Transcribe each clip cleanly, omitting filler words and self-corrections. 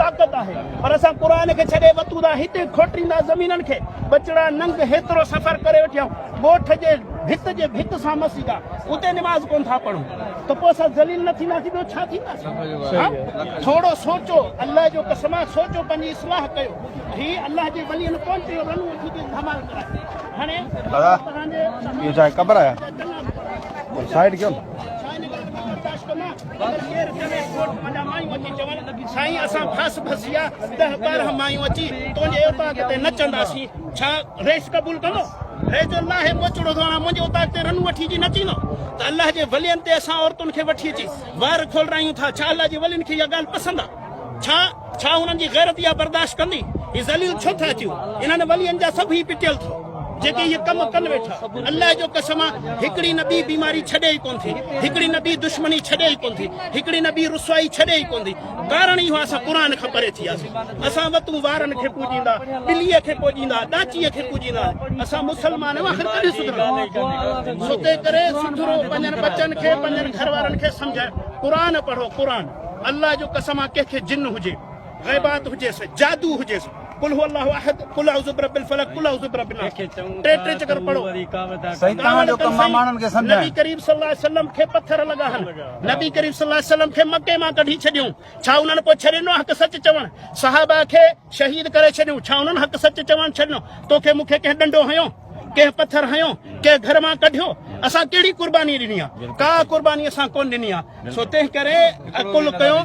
طاقت آهي پر اسان قرآن کي ڇڏي وتون ٿا هتي کوٽيندا زمينن کي ٻچڙا ننگ هيترو سفر ڪري وٺي آئون ڳوٺ جي ڀت جي ڀت سان مسجد آ اتي نماز ڪون ٿا پڙهون ته پوء اسان ذليل نه ٿينداسين ٻيو ڇا ٿينداسين ٿورو سوچو الله جو قسم آ سوچو پنهنجي اصلاح ڪيو هي الله جي ولين ڪون چيو رنون وٺي تي ڌمال ڪرائي هاڻي دادا اهو ڇا قبر آهي سائيڊ ڪيو ڇا ان ڳالهه کي برداشت ڪندا؟ اگر ڪير چوي ڳوٺ منجهان مايون اچي چون، سائين اسان ڦاس ڦسي آ، ڏهه 12 مايون اچي تنهنجي اوطاق تي نچنداسين، ڇا رئيس قبول ڪندو؟ رئيس جو لاهي موچڙو ٿو هڻان، منهنجي اوطاق تي رنون وٺي اچي نچيندو ته الله جي ولين تي اسان عورتن کي وٺي اچي وار کولرايون ٿا، ڇا الله جي ولين کي اها ڳالهه پسند آ؟ ڇا ڇا هنن جي غيرت اها برداشت ڪندي؟ هي ذليل ڇو ٿا اچيو؟ انهن ولين جا سڀ هي پٽيل ٿو، جيڪي اهي ڪم ڪن ويٺا. الله جو قسم آ، هڪڙي نه ٻي بيماري ڇڏي ئي ڪونه ٿي، هڪڙي نه ٻي دشمني ڇڏي ئي ڪونه ٿي، هڪڙي نه ٻي رسوائي ڇڏي ئي ڪونه ٿي. ڪارڻ اهو آ اسان قرآن کان پري ٿي وياسين. اسان وتون وارن کي پوڄيندا، ٻليء کي پوڄيندا، ڏاچيء کي پوڄيندا. اسان مسلمان آهيون، آخر ڪڏهن سڌرنداسين؟ سو تنهن ڪري سڌرو، پنهنجن ٻچن کي، پنهنجن گهر وارن کي سمجهايو، قرآن پڙهو، قرآن. الله جو قسم آ ڪنهن کي جن هجي، غيبات هجيس، جادو هجيس، قل هو الله احد، قل اعوذ برب الفلق، قل اعوذ برب الناس ٽي ٽي چڪر پڙهو. سائين توهان جو ڪم آ ماڻهن کي سمجهائڻ. نبي ڪريم صلي الله عليه وسلم کي پٿر لڳا هن، نبي ڪريم صلي الله عليه وسلم کي مڪي مان ڪڍي ڇڏيائون، ڇا انهن پوء ڇڏي ڏنو حق سچ چوڻ؟ صحابه کي شهيد ڪري ڇڏيائون، ڇا انهن حق سچ چوڻ ڇڏنو؟ توکي مون کي ڪنهن ڏنڊو هنيو؟ ڪنهن پٿر هنيو؟ ڪنهن گهر مان ڪڍيو؟ اسان ڪهڙي قرباني ڏني آ؟ ڪا قرباني اسان ڪونه ڏني آ. سو تنهن ڪري عقل ڪيو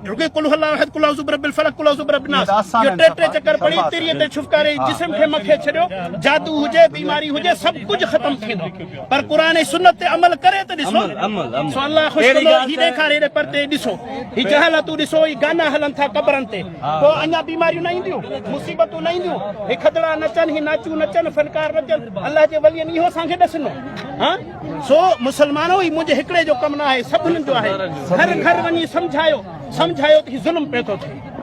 رڳي قل هو الله احد قل اعوذ برب الفلق قل اعوذ برب الناس اهو ٽي ٽي چڪر پڙهي تريء تي ڇفڪاري جسم کي مکي ڇڏيو جادو هجي بيماري هجي سڀ ڪجهه ختم ٿيندو پر قرآن ۽ سنت تي عمل ڪري ته ڏسو سو الله خوش ڪندو هي ڏيکاري هيڏي پرتي ڏسو هي جهالتون ڏسو هي گانا هلن ٿا قبرن تي پوء اڃا بيماريون نه اينديون مصيبتون نه اينديون هي کدڙا نچن هي ناچون نچن فنڪار نچن الله جي ولين اهو اسان کي ڏسڻو ها سو مسلمانو هي منهنجي هڪڙي جو ڪم نه آهي سڀني جو آهي گهر گهر وڃي سمجهايو سمجهايو ته هي ظلم پيو ٿو ٿئي.